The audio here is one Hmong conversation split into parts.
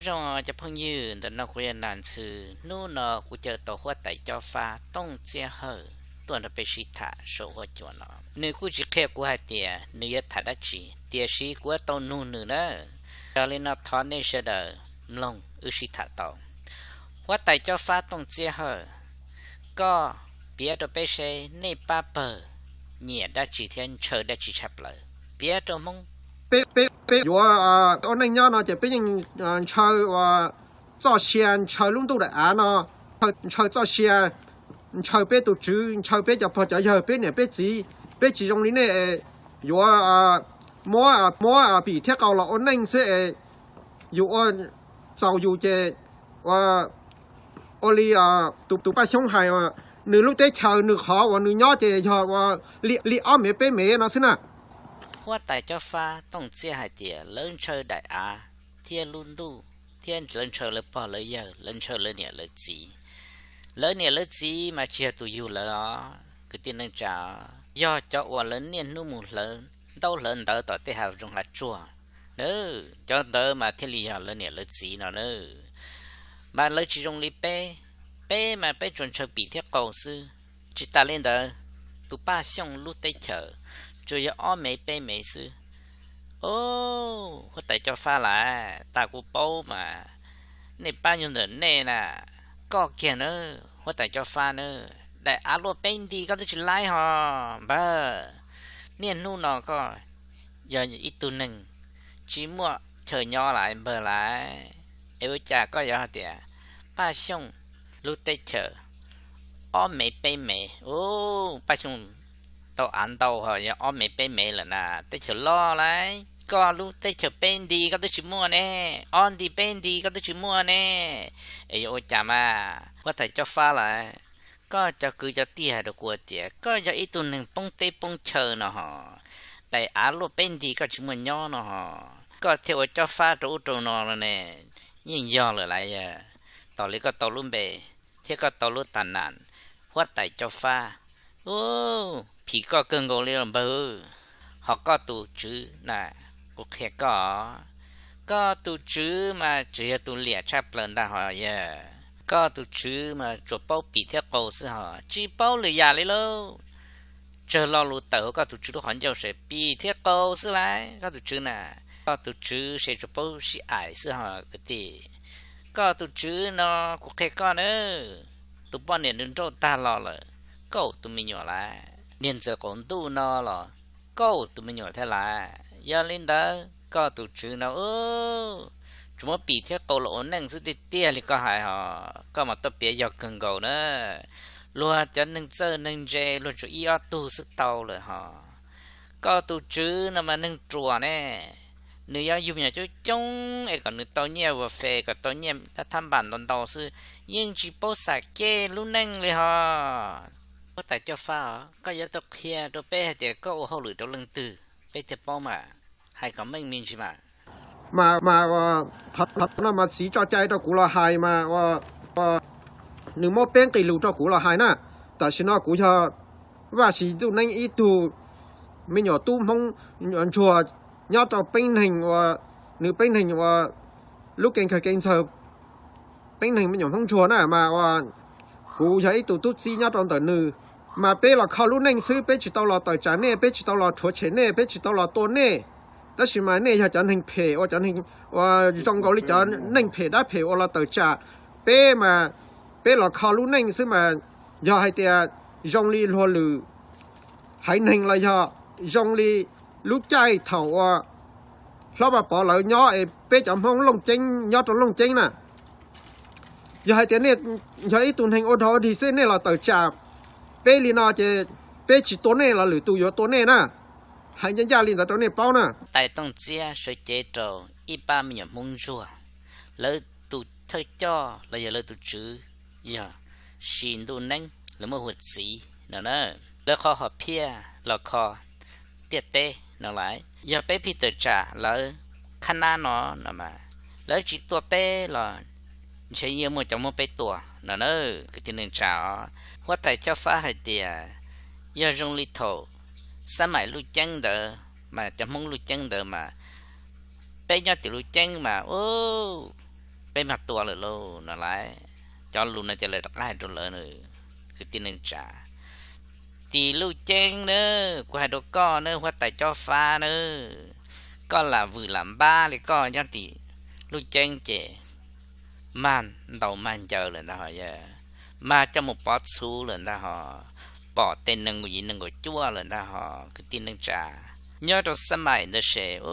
Zoo cov phooj ywg, ntawm no kuv yog Nas Ntxhw. Hnub no kuv caw tau huab tais Cob Fab Tooj Txiab Hawj tuaj nrog peb sib tham saum huab cua no. Nws kuj tsis qhia kuv hais tias nws yuav tham dab tsi, tiam sis kuv yuav tau nug nws na. Yog li no thov nej sawv daws mloog wb sib tham tau. Huab tais Cob Fab Tooj Txiab Hawj, koj piav rau peb seb nej pab pawg nyiam dab tsi thiab ntshaw dab tsi tshaj plaws, piav rau Hmoob. Peb, peb, peb yuav ua neej nyob no ces peb yeej ntshaw ua txoj sia, ntshaw lub ntuj daim av no, ntshaw txoj sia, ntshaw peb tus tswv, ntshaw peb cov pog cov yawg, peb niam peb txiv. Peb tsis zoo li nej yuav muab, muab pim thiab qau los ua neej xwb es yus ua txaus yus ces ua, ua li tus, tus Paj Xyooj hais, nws lub teb chaws nws qhov uas nws nyob ces yog ua li ob mev peb mev no xwb na. Huab tais Cob Fab Tooj Txiab hais tias lawv ntshaw daim av thiab lub ntuj, thiab lawv ntshaw lawv pog lawv yawg, lawv ntshaw lawv niam lawv txiv. Lawv niam lawv txiv mas tsis yog tus yug lawv os kwv tij neej tsa, yog cov uas lawv niaj hnub mus hlawv ntaub hlawv ntawv tom tej hav zoov hav tsuag na, cov ntawd mas thiaj li yog lawv niam lawv txiv no na. Mas lawv tsis zoo li peb, peb mas peb tsuas ntshaw pim thiab qau xwb. Tsis tas li ntawd, tus Paj Xyooj lub teb chaws tsuas yog ob mev peb mev xwb. Huab tais Cob Fab lawm, tas kuv paub mas nej pab nyuag ntawm nej na. Koj kiag na, huab tais Cob Fab na, daim av luaj peb nti koj twb tsis laib hos npawg. Niaj hnub no koj yog ib tug neeg tsis muaj chaw nyob lawm npawg lawm. Es ua cas koj yuav hais tias Paj Xyooj lub teb chaws ob mev peb mev, u, Paj Xyooj tau av ntau hos yog ob mev peb mev lawm na, teb chaws loj lawm. Koj lub teb chaws peb nti koj twb tsis muaj ne, ob nti peb nti koj twb tsis muaj ne. Es yuav ua cas mas huab tais Cob Fab lawm, koj cov kwv cov tij hais rau kuv tias koj yog ib tug neeg poob teb poob chaw no hos, daim av luaj peb nti koj tsis muaj nyob no hos, koj thiaj ua Cob Fab rau ub rau no ne. Yeej yog lawm lawm, tos li koj tau lub npe thiab koj tau lub tas nas huab tais Cob Fab. U, phim koj kawg nkaus li los npawg. Hos koj tus tswv na, kuv qhia koj, koj tus tswv mas tseem yog tus liam tshaj plaws ntag hos yawg. Koj tus tswv mas tsuas paub pim thiab qau xwb hos tsis paub lwm yam li lauj. Tsawg lo lus tawm hauv koj tus tswv lub qhov ncauj, pim thiab qau xwb lawm koj tus tswv na. Koj tus tswv ces tsuas paub sib aim xwb hos kwv tij. Koj tus tswv no, kuv qhia koj na, tus poj niam nws nrauj tag los lawm, kaum tus me nyuam lawm. Niag ntxawm qaum ntuj no los kaum tus me nyuam thiab lawm. Yog li ntawd koj tus tswv no, u, tsuas muab pim thiab qau los ua neej xwb tiag tiag li koj hais hos, koj mas tuaj piav yog kawg nkaus na. Luag cov neeg txawj neeg ntse luag tsuas ib ob tug xwb tau lawm hos. Koj tus tswv no mas neeg ruam ne, nws yuav yug me nyuam coob coob es kom nws tau nyiaj ua fes, kom tau nyiaj thab npam ntau ntau xwb, yeej tsis paub xam cej lub neej li hos. Huab tais Cob Fab os, koj yuav tau qhia rau peb hais tias koj ua hauj lwm rau leej twg peb thiaj paub mas, hais kom meej me ntsis mas. Mas, mas, qhov no mas txiv tso cai rau kuv los hais mas, nws muab peb nqe lus rau kuv los hais na. Tam sim no kuv yog Vaj Sis Ntuj Neeb ib tug me nyuam tub Hmoob ntsuag nyob rau Peeb Neeg ua, nws Peeb Neeg ua lub keeb kawg keeb ntxawg, Peeb Neeg me nyuam Hmoob ntsuag na mas ua, kuv yog ib tug tub txib nyob rau ntawm nws. Mas peb los kho lub neej xwb, peb tsis tau los tawm tsam nej, peb tsis tau los rhuav tshem nej, peb tsis tau los tua nej. Tab sis mas nej yog cov neeg phem, ua cov neeg ua zoo nkaus li cov neeg phem dab phem ua los tawm tsam peb mas, peb los kho lub neej xwb mas, yog hais tias zoo li luag lwm haiv neeg los yog zoo li lub caij thaum ua Hlob Vaj Pov lawv nyob es peb cov Hmoob Looj Ceeb nyob rau Looj Ceeb na, yog hais tias nej yog ib tug neeg ua dog ua dig xwb nej los tawm tsam peb li no ces peb tsis tua nej los lwm tus yuav tua nej na. Hais ncaj ncaj li ntawd rau nej paub na. Tais Tooj Txiab sawv cev rau ib pab me nyuam Hmoob ntsuag, lawv tus thawj coj los yog lawv tus tswv yog Sis Ntuj Neeb, lawv muaj hu ua txiv no na. Lawv qhov hom phiaj los kho ntiaj teb no lawm, yog peb pheej tawm tsam lawv qhab nab no no mas, lawv tsis tua peb los ntshe yeej muaj cov muab peb tua no na. Kwv tij neej tsa os, huab tais Cob Fab hais tias yog zoo li thaum xab maim Luj Ceeb ntawd mas, cov Hmoob Luj Ceeb ntawd mas, peb nyob tim Luj Ceeb mas, u, peb mag tua lawm lauj no lauj. Cov lus no ces lawv rov qab hais rau lawv, kwv tij neej tsa, Tim Luj Ceeb nawb, kuv hais rau koj nawb, huab tais Cob Fab nawb, koj lam vwm lam npab li koj nyob tim Luj Ceeb ces mag ntaus mag ncaws lawm ntag hos, mag coj mus pov txhuv lawm ntag hos, pom tej nees nkaum yim nees nkaum cuaj lawm ntag hos kwv tij neej tsa. Nyob rau xab maim ntawd ces,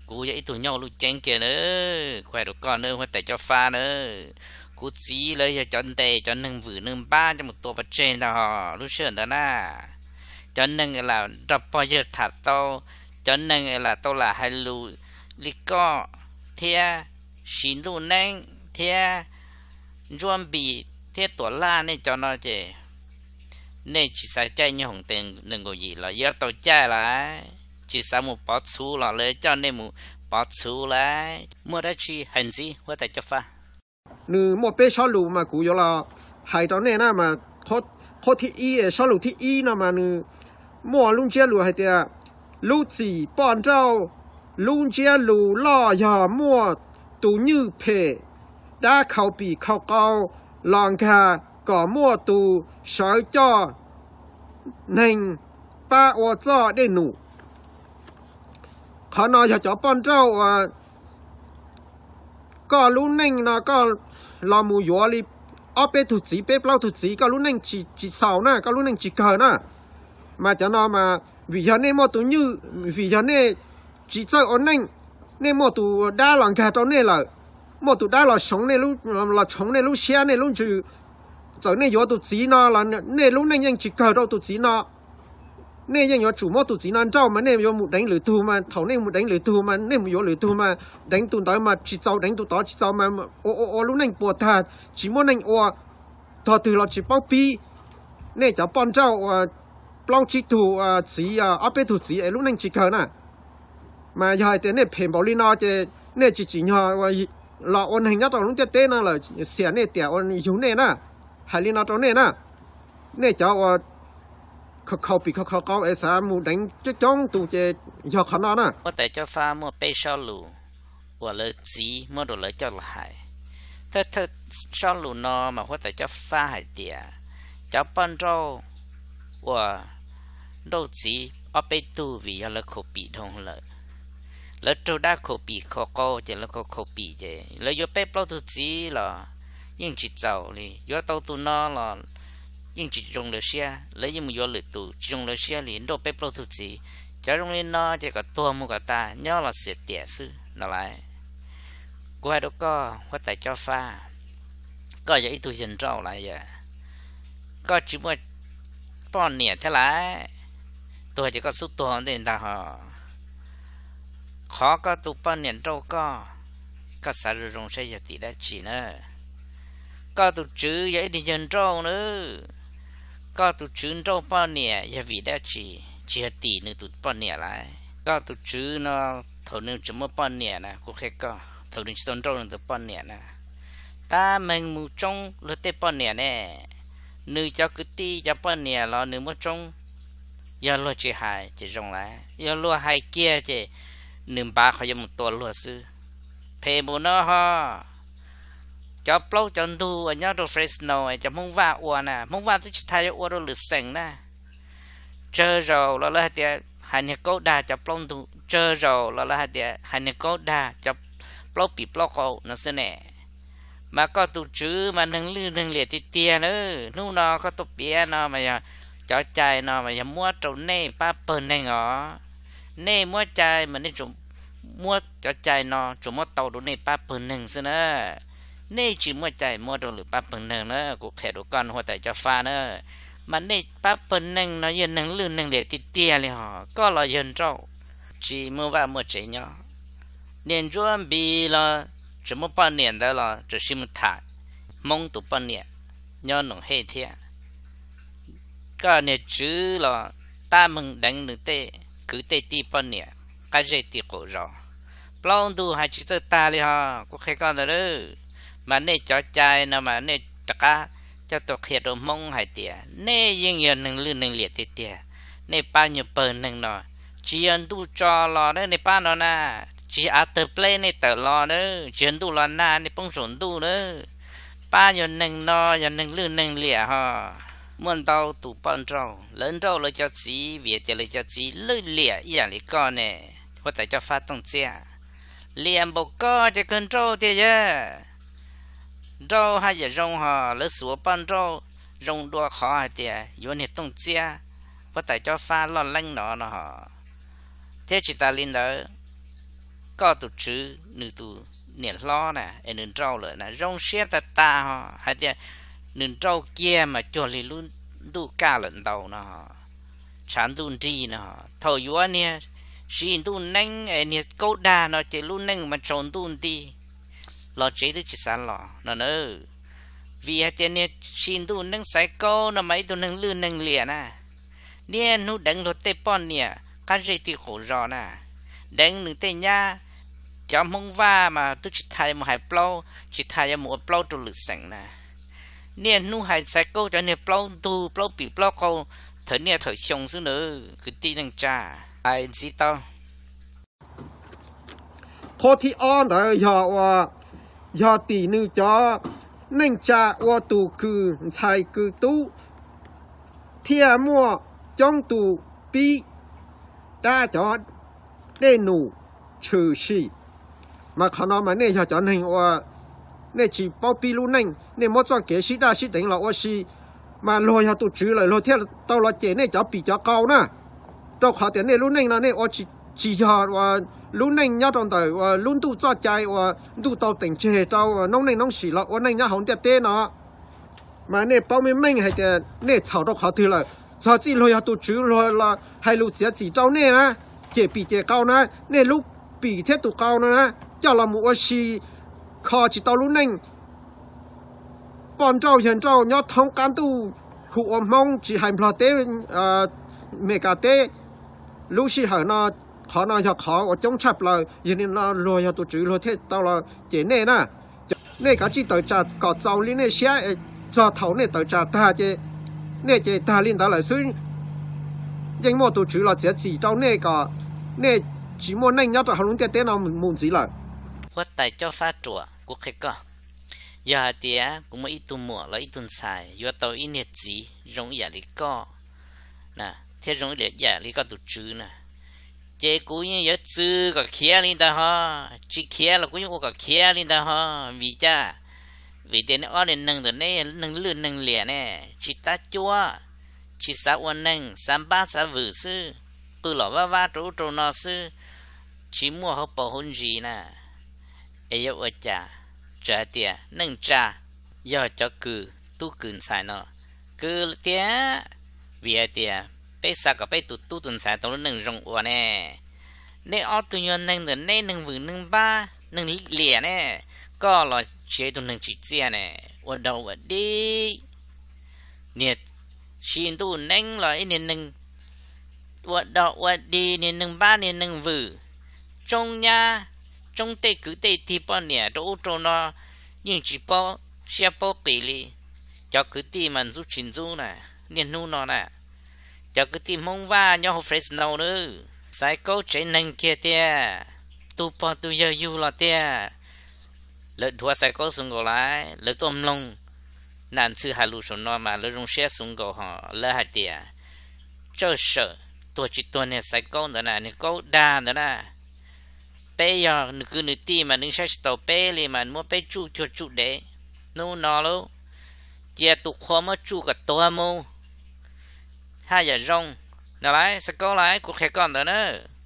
kuv yog ib tug nyob Luj Ceeb kiag nawb, kuv hais rau koj nawb, huab tais Cob Fab nawb, kuv txiv lawv yog cov ntes cov neeg vwm neeg npab coj mus tua pov tseg ntag hos lub sij hawm ntawd na. Cov neeg es lam nrog pog yawg tham tau, cov neeg es lam tau lam hais lus li koj thiab Siv Ntuj Neeb thiab Ntsuab Npis thiab Tuam Laj nej cov no ces nej tsis xav caij nyuag hoom tes nees nkaum yim los yuav tau caij lauj, tsis xav mus pov txhuv los lawv coj nej mus pov txhuv lauj. Muaj dab tsi hais ntxiv huab tais Cob Fab. Nws muaj peb sob lus mas kuv yuav los hais rau nej na mas, qhov thib ib, sob lus thib ib no mas nws muaj lub ntsiab lus hais tias lub txim poj nrauj, lub ntsiab lus loj yog muaj tus nywj phem dab khaus pim khaus qau los nkag kom muaj tus sawv coj neeg pab ua txoj dej num. Qhov no yog cov poj nrauj uas koj lub neej no koj los mus yuav li ob peb tug txiv peb plaub tug txiv, koj lub neej tsis txaus na, koj lub neej tsis kawg na. Mas cov no mas vim yog nej muaj tus nywj, vim yog nej tsis txawj ua neej, nej muaj tus dab los nkag rau nej lawm, muaj tus dab los, los tshoov nej lub siab nej lub ntsws. Txawm nej yuav tus txiv no los nej lub neej yeej tsis kawg rau tus txiv no. Nej yeej yuav tsum muab tus txiv no nrauj mas nej yuav mus deev lwm tug mas thaum nej mus deev lwm tug mas nej mus yuav lwm tug mas deev tus ntawd mas tsis txaus, deev tus tod tsis txaus mas ua ua ua lub neej puas tag tsis muaj neej ua, tog twg los tsis paub pib. Nej cov poj nrauj uas plaub tsib tug txiv, ob peb tug txiv es lub neej tsis kawg na. Mas yog hais tias nej phem npaum li no ces nej tsis tsim nyog los ua neeg nyob rau lub ntiaj teb no lawm, xiam nej tiam ua yug nej na. Hais li no rau nej na, nej cov uas khaus pim khaus qau es xav mus deev coob coob tus ces yog qhov no na. Huab tais Cob Fab muaj peb sob lus uas lawv txiv muab rau lawv coj los hais. Thawj thawj sob lus no mas huab tais Cob Fab hais tias cov poj nrauj uas nrauj txiv ob peb tug vim yog lawv khaus pim dhau lawm. Lawv raug dab khaus pim khaus qau ces lawv khaus khaus pim ces lawv yuav peb plaub tug txiv los yeej tsis txaus li, yuav tau tus no los yeej tsis zoo lawv siab, lawv yeej mus yuav lwm tus tsis zoo lawv siab li, nrauj peb plaub tug txiv. Cov zoo li no ces kom tuag mus kom tas, nyob los xiam tiam xwb no lauj. Kuv hais rau koj huab tais Cob Fab, koj yog ib tug yawg nrauj lauj, koj tsis muaj poj niam thiab lauj, tuag ces koj xub tuag ntej ntag hos. Qhov koj tus poj niam nrauj koj, koj xav zoo zoo saib yog tim dab tsi na. Koj tus tswv yog ib tug yawg nrauj na, koj tus tswv nrauj poj niam yog vim dab tsi? Tsis yog tim nws tus poj niam lauj. Koj tus tswv no thaum nws tseem muaj poj niam na, kuv qhia koj, thaum nws tsis tau nrauj nws tus poj niam na, tab meeg mus tsoob luag tej poj niam ne. Nws cov kwv tij cov poj niam los nws muab tsoob. Yog luag tsis hais ces zoo lauj, yog luag hais kiag ces nws npav qhov yuav mus tua luag xwb. Phem npaum no ho. Cov plaub cov ntug uas nyob rau Fresno cov Hmoob Vaj ua na, Hmoob Vaj twb tsis tas yuav ua rau lwm xeem na. Tsawg zaus los lawv hais tias hais niag kaub dag cov plaub ntug, tsawg zaus los lawv hais tias hais niag kaub dag cov plaub pim plaub qau no xwb ne. Mas koj tus tswv mas neeg lwj neeg liam tiag tiag na. Hnub no koj tuaj piav no mas yog cov cai no mas yog muab rau nej pab pawg neeg os. Nej muab cai mas nej tsuas muab cov cai no tsuas muab tau rau nej pab pawg neeg xwb na. Nej tsis muaj cai muab rau lwm pab pawg neeg na, kuv qhia rau koj huab tais Cob Fab na. Mas nej pab pawg neeg no yog neeg lwj neeg liam tiag tiag li hos, koj los yawg nrauj, tsis muaj vaj muaj tsev nyob. Niag Ntsuab Npis los tseem muaj poj niam ntawd los tseem sim mus tham Hmoob tus poj niam nyob Noom Hej thiab. Koj niag tswv los tab meeg deev nws tej kwv tej tij poj niam qab zej tim qaum zos. Plaub ntug hais tsis txawj tag li hos, kuv qhia koj ntawd. Mas nej cov cai no mas nej rov qab coj tuaj qhia rau Hmoob hais tias nej yeej yog neeg lwj neeg liam tiag tiag. Nej pab nyuag pawg neeg no, tsis yog ntuj tso los nej pab no na, Tsis av tawg pleb nej tawm los na, tsis yog ntuj los nag nej poob saum ntuj na. Pab yog neeg no yog neeg lwj neeg liam ho. Muaj ntau tus poj nrauj, lawv nrauj lawv cov txiv vim tias lawv cov txiv lwj liam ib yam li koj ne, huab tais Cob Fab Tooj Txiab. Liam npaum koj ces kawg nrauj tiag yawg. Nrauj haj yam zoo ho, lawv xuas poj nrauj zoo dua qhov hais tias yuav niag Tooj Txiab, huab tais Cob Fab loj leeb no no ho. Thiab tsis tas li ntawd, koj tus tswv nws tus niam hlob na es nws nrauj lawm na zoo siab tag tag ho, hais tias nws nrauj kiag mas cuag li lub ntuj kaj lawm ntau no, tshav ntuj nrig no. Thaum yuav niag Siv Ntuj Neeb es niag Kaub Dag no ces lub neej mas tsaus ntuj nti, los tsev twb tsis xav los no na. Vim hais tias niag Siv Ntuj Neeb Xaiv Kaub no mas ib tug neeg lwj neeg liam na. Niaj hnub deev luag tej poj niam qab zej twj qaum zos na, deev nws tej nyab. Cov Hmoob Vaj mas twb tsis tas mus hais plaub, tsis tas yuav mus ua plaub rau lwm xeem na. Niaj hnub hais Xaiv Kaub cov niag plaub ntug plaub pim plaub qau, thawm niaj thawm xyoo xwb na, kwv tij neej tsa. Hais ntxiv tau. Qhov thib ob ntawd yog ua, yog tim nws cov neej tsa ua tus kws ntxhais kws tub, thiaj muaj coob tus pib dab cov dej num tshwm sim. Mas qhov no mas nej yog cov neeg ua, nej tsis paub pib lub neej, nej muab txoj kev sib daj sib deev los ua si, mas luag yog tus tswv lawm luag thiaj tau los cem nej cov pim cov qau na. Rau qhov tias nej lub neej no nej ua tsis, tsis yog ua lub neej nyob rau ntawm ua lub ntuj txoj cai ua ntuj tau teem tseg rau noob neej noob sim los ua neej nyob hauv ntiaj teb no. Mas nej paub meej meej hais tias nej txhaum rau qhov twg lawm. Txog txij luag yog tus tswv luag los hais lus txiav txim rau nej na, cem pim cem qau na, nej lub pim thiab tus qau no na, coj los mus ua si, kho tsis tau lub neej. Poj nrauj yawg nrauj nyob thoob qab ntuj hu ua Hmoob tsis hais Nplog teb, Meskas teb. Lub sij hawm no, qhov no yog qhov uas coob tshaj plaws, yog li no luag yog tus tswv luag thiaj tau los cem nej na. Nej kav tsij tawm tsam kom txaus li nej siab, txog thaum nej tawm tsam tag ces nej ces tag li ntawd lawm xwb. Yeej muaj tus tswv los txiav txim rau nej kom nej tsis muaj neej nyob rau hauv lub ntiaj teb no mus ntxiv lawm. Huab tais Cob Fab Ruam, kuv qhia koj, yog hais tias kuv muaj ib tug muam los ib tug ntxhais yuav tau ib niag txiv zoo ib yam li koj, thiab zoo ib yam li koj tus tswv na, ces kuv yeej yuav txwv kom khiav li ntawd ho, tsis khiav los kuv yeej ua kom khiav li ntawd ho. Vim cas? Vim tias nej ob niag neeg ntawm nej neeg lwj neeg liam ne, tsis tab cuab, tsis xav ua neeg, xav npab xav vwm xwb, qw los vab vab rau ub rau no xwb, tsis muaj hauv paus hauv ntsis na. Es yuav ua cas? Txawm hais tias neej tsa yog cov kws tub kws ntxhais no kws tiag, vim hais tias peb xav kom peb tus tub tus ntxhais tau lub neej zoo ua ne. Nej ob tug nyuag neeg ntawm neb neeg vwm neeg npab neeg liam ne, koj los tsis yog ib tug neeg tsim txiaj ne, ua dog ua dig. Niag Siv Ntuj Neeb los ib niag neeg ua dog ua dig, niag neeg npab niag neeg vwm, tsoob nyab, tsoob tej kwv tej tij poj niam rau ub rau no, yeej tsis paub siab paub qis li. Cov kwv tij mas ntxub tsis ntxub na, niaj hnub no na, cov kwv tij Hmoob Vaj nyob hauv Fresno na, Xaiv Kaub tsev neeg kiag tiag, tus pog tus yawg yug los tiag. Lawv dhuav Xaiv Kaub xwv nkaus lawm, lawv tuaj mloog Nas Ntxhw hais lus saum no mas lawv zoo siab xwv nkaus ho. Lawv hais tias, tsawj sawm tuag tsis tuag niag Xaiv Kaub ntawd na, niag Kaub Dag ntawd na, peb yog nws kwv nws tij mas nws saib tsis taus peb li mas muab peb tsuj cuag tsuj dev. Hnub no lauj, cia tus qhua muab tsuj kom tuag mus, haj yam zoo. No lauj, Xaiv Kaub lauj, kuv qhia koj ntawd na,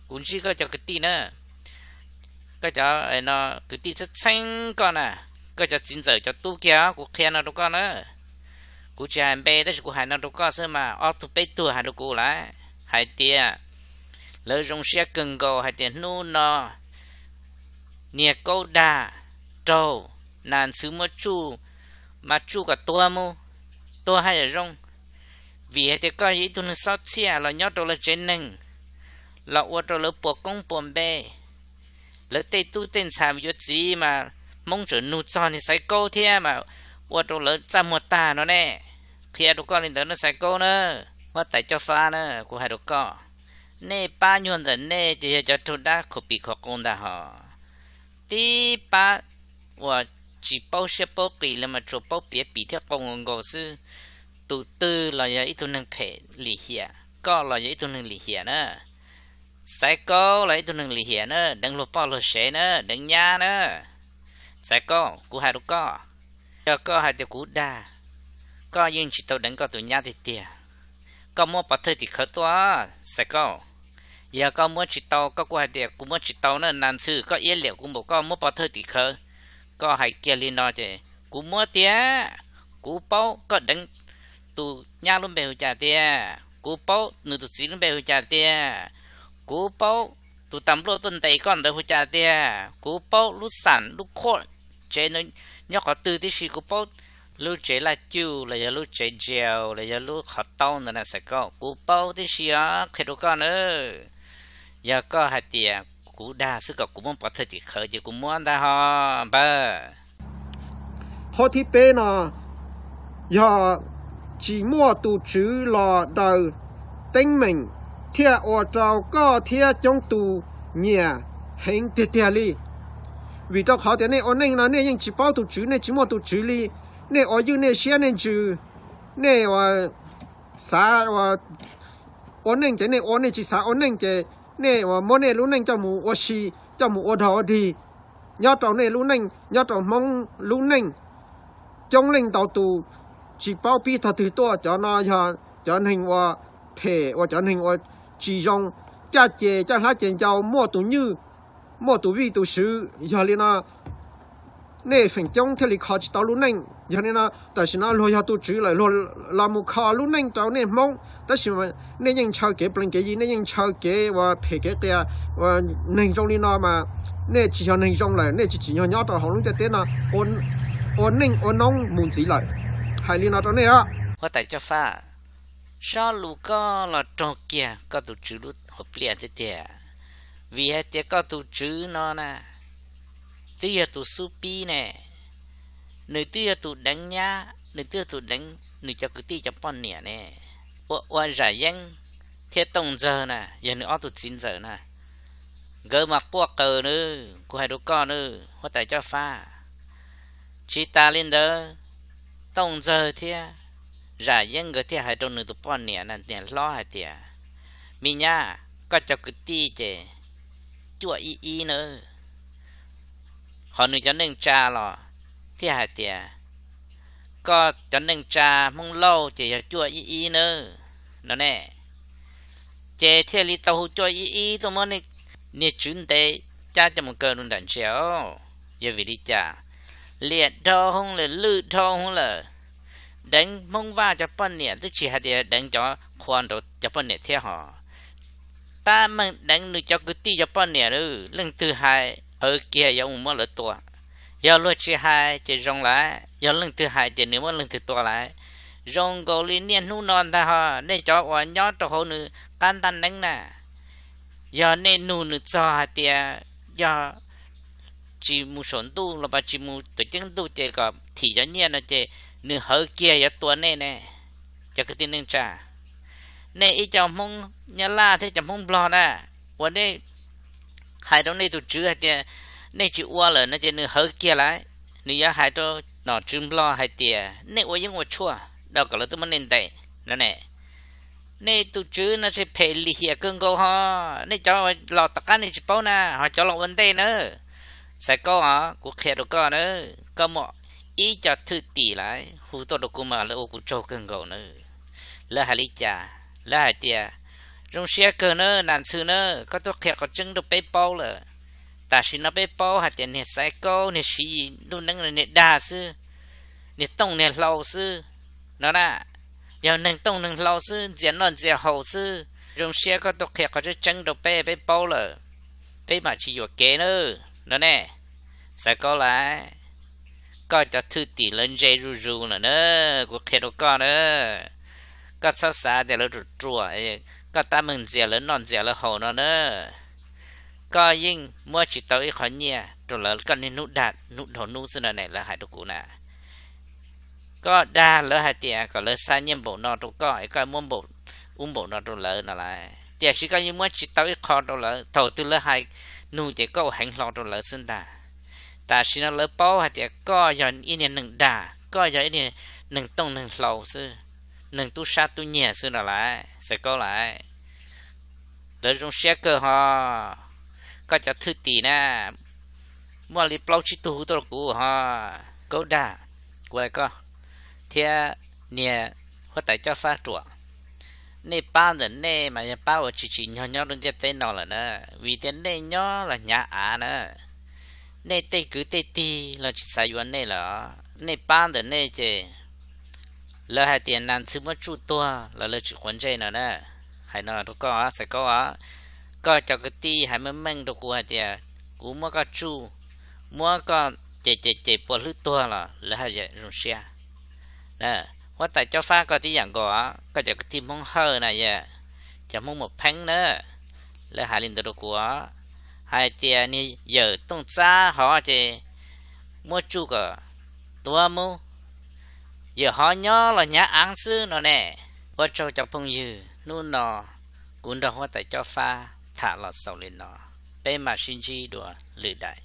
kuv ntsib koj cov kwv tij na, koj cov no kwv tij txheeb txheeb koj na, koj cov txiv ntxawm cov tub kiag kuv qhia no rau koj na. Kuv tsis hais npe tab sis kuv hais no rau koj xwb mas ob tug peb tug hais rau kuv lawm hais tias lawv zoo siab kawg nkaus hais tias hnub no niag Kaub Dag raug Nas Ntxhw muab tsuj, mas tsuj kom tuag mus, tuag haj yam zoo. Vim hais tias koj yog ib tug neeg xob txhiaj los nyob rau lawv tsev neeg, los ua rau lawv puas koob puas npe. Lawv tej tub tej ntxhais yuav txiv mas Hmoob tseem nug txog niag Xaiv Kaub thiab mas ua rau lawv txaj muag tag no ne. Qhia rau koj li ntawd na Xaiv Kaub na, huab tais Cob Fab na, kuv hais rau koj. Nej pab nyuag ntawm nej ces yog cov raug dab khuv pim khuv qau ntag hos. Tib pab uas tsis paub siab paub qis li mas tsuas paub piav pim thiab qau nkaus nkaus xwb. Tus twg los yog ib tug neeg phem lim hiam, koj los yog ib tug neeg lim hiam na. Xaiv Kaub los ib tug neeg lim hiam na, deev luag poj luag sev na, deev nyab na. Xaiv Kaub, kuv hais rau koj, yog koj hais tias kuv dag, koj yeej tsis tau deev koj tus nyab tiag tiag. Koj muab pov thawj tim khawv tuaj, Xaiv Kaub. Yog koj muab tsis tau, koj kuj hais tias kuv muab tsis tau na, Nas Ntxhw, koj iab liam kuv npaum koj muab pov thawj tim khawv. Koj hais kiag li no ces kuv muab tiag. Kuv paub koj deev tus nyab lub npe hu cas tiag, kuv paub nws tus txiv lub npe hu cas tiag, kuv paub tus tas npluaj tuaj ntes koj ntawd hu cas tiag, kuv paub lub xam lub khuam tsev nyob qhov twg tib si, kuv paub lub tsev laj cuj los yog lub tsev jail los yog lub qhov taub ntawd na Xaiv Kaub, kuv paub tib si os, qhia rau koj na. Yog koj hais tias kuv dag xwb kom kuv muab pov thawj tim khawv ces kuv muab ntag hos npawg. Qhov thib peb no yog tsis muaj tus tswv los daws teeb meem thiaj ua rau koj thiab coob tus nyiam heev tiag tiag li. Vim rau qhov tias nej ua neej no nej yeej tsis paub tus tswv, nej tsis muaj tus tswv li. Nej ua ywj nej siab nej ntsws, nej ua xav ua neej ces nej ua, nej tsis xav ua neej ces nej ua muab nej lub neej coj mus ua si, coj mus ua dog ua dig nyob rau nej lub neej, nyob rau Hmoob lub neej. Coob leej ntau tus tsis paub pib tog twg tuaj, cov no yog cov neeg ua phem, ua cov neeg ua tsis zoo, caj ces caj hlab ces ncau, muaj tus nywj, muaj tus vij tus swv. Yog li no nej feem coob thiaj li kho tsis tau lub neej. Yog li no tam sim no luag yog tus tswv lawm, luag los mus kho lub neej rau nej Hmoob, tab sis nej yeej ntshaw kev plees kev yi, nej yeej ntshaw kev ua phem kev qias, ua neeg zoo li no mas nej tsis yog neeg zoo lawm, nej tsis tsim nyog nyob rau hauv lub ntiaj teb no ua neej ua noob mus ntxiv lawm. Hais li no rau nej os. Huab tais Coj Fab, sob lus koj los raug kiag koj tus tswv lub hauv pliaj tiag tiag, vim hais tias koj tus tswv no na twb yog tus xub pib ne, nws twb yog tus deev nyab, nws twb yog tus deev nws cov kwv tij cov poj niam ne. Ua ua Zam Yeeb thiab Tooj Ntxawg na, yog nws ob tug txiv ntxawm na, nkawd mas quaj qw na, kuv hais rau koj na, huab tais Coj Fab. Tsis tas li ntawd, Tooj Ntxawg thiab Zam Yeeb nkawd thiaj hais rau nws tus poj niam na, niam hlob hais tias, me nyab, koj cov kwv tij ces cuaj ib ib nawb. Ho nws cov neej tsa los thiaj hais tias, koj cov neej tsa Hmoob Lauj ces yog cuaj ib ib nawb, no ne. Ces thiaj li tau hu cuaj ib ib tuaj muab niag tswv ntev cab coj mus kaw rau nram ntsia. Yog vim li cas? Liam dhau hwv lawm, lwj dhau hwv lawm. Deev Hmoob Vaj cov poj niam twb tsis hais tias deev cov qhua nraud cov poj niam thiab hos, tab meeg deev nws cov kwv tij cov poj niam. Leej twg hais hawv kiag yuav mus muab lawv tua. Yog luag tsis hais ces zoo lawm, yog leej twg hais ces nws muab leej twg tua lawm. Zoo nkaus li niaj hnub no ntag hos, nej cov uas nyob rau hauv nws qab ntaj neeb na, yog nej nug nws txog hais tias yog tsis mus saum ntuj los pas tsis mus tuam ceeb ntuj ces kom thim cov nyiaj no ces nws hawv kiag yuav tua nej ne. Cov kwv tij neej tsa, nej ib co Hmoob Nyab Laj thiab cov Hmoob Nplog na, uas nej hais rau nej tus tswv hais tias nej tsis ua lawm no ces nws hawv kiag lawm. Nws yuav hais rau nom tswv Nplog hais tias nej ua yeeb ua tshuaj rau kom lawv twb muab nej ntes no ne. Nej tus tswv no tsis phem lim hiam kawg nkaus hos, nej cov los tom qab nej tsis paub na, ho cov los ua ntej na. Xaiv Kaub os, kuv qhia rau koj na, koj muaj ib co thwj tim lawm hu tuaj rau kuv mas lawv ua kuv tsaug kawg nkaus na. Lawv hais li cas? Lawv hais tias, zoo siab kawg na Nas Ntxhw na, koj twb qhia qhov tseeb rau peb paub lawm. Tam sim no peb paub hais tias niag Xaiv Kaub niag Siv Yis lub neej niag dag xwb, niag tooj niag hlau xwb no na. Yog neeg tooj neeg hlau xwb, ntxias noj ntxias haus xwb. Zoo siab koj tuaj qhia qhov tseeb tseeb rau peb, peb paub lawm, peb mam tsis yuam kev na, no ne. Xaiv Kaub lawm, koj cov thwj tim lawv ntse zuj zus lawm na, kuv qhia rau koj na. Koj txhob xav tias lawv ruam ruam, koj tab meeg ntxias lawv noj ntxias lawv haus no na. Koj yeej muab tsis tau ib qho nyiaj rau lawv koj niaj hnub dag hnub dhau hnub xwb no ne, lawv hais rau kuv na. Koj dag lawv hais tias kom lawv xa nyiaj npaum no rau koj es koj muab npaum ub npaum no rau lawv no lauj. Tiam sis koj yeej muab tsis tau ib qho rau lawv, thaum twg lawv hais nug ces koj ua heev hlo rau lawv xwb ntag. Tam sim no lawv paub hais tias koj yog ib niag neeg dag, koj yog ib niag neeg tooj neeg hlau xwb, neeg tub sab tub nyiag xwb no lawm Xaiv Kaub lawm. Lawv zoo siab kawg ho. Koj cov thwj tim na, muaj li plaub tsib tug hu tuaj rau kuv ho. Kaub dag, kuv hais koj thiab niag huab tais Cob Fab ruam, nej pab ntawm nej mas yog pab uas tsis tsim nyog nyob rau ntiaj teb no lawm na, vim tias nej nyob los hnyav av na. Nej tej kwv tej tij los tsis xav yuav nej lawm. Nej pab ntawm nej ces lawv hais tias nas ntxhw muab tsuj tuag los lawv tsis quav ntsej no na. Hais no rau koj Xaiv Kaub os, koj cov kwv tij hais meej meej rau kuv hais tias kuv muab koj tsuj, muab koj ces ces ces puas hlwb tuag los lawv haj yam zoo siab. Huab tais Cob Fab koj tib yam nkaus, koj cov kwv tij Hmoob Hawj na yom, cov Hmoob Muas Pheeb na, lawv hais li ntawd rau kuv, hais tias niag yawm Tooj Txab hov ces muab tsuj kom tuag mus, yawm hov nyob los hnyav av xwb no ne. Ua tsaug cov phooj ywg, hnub no kuv nrog huab tais Cob Fab tham los xaus li no, peb mam sib ntsib dua lwm daim.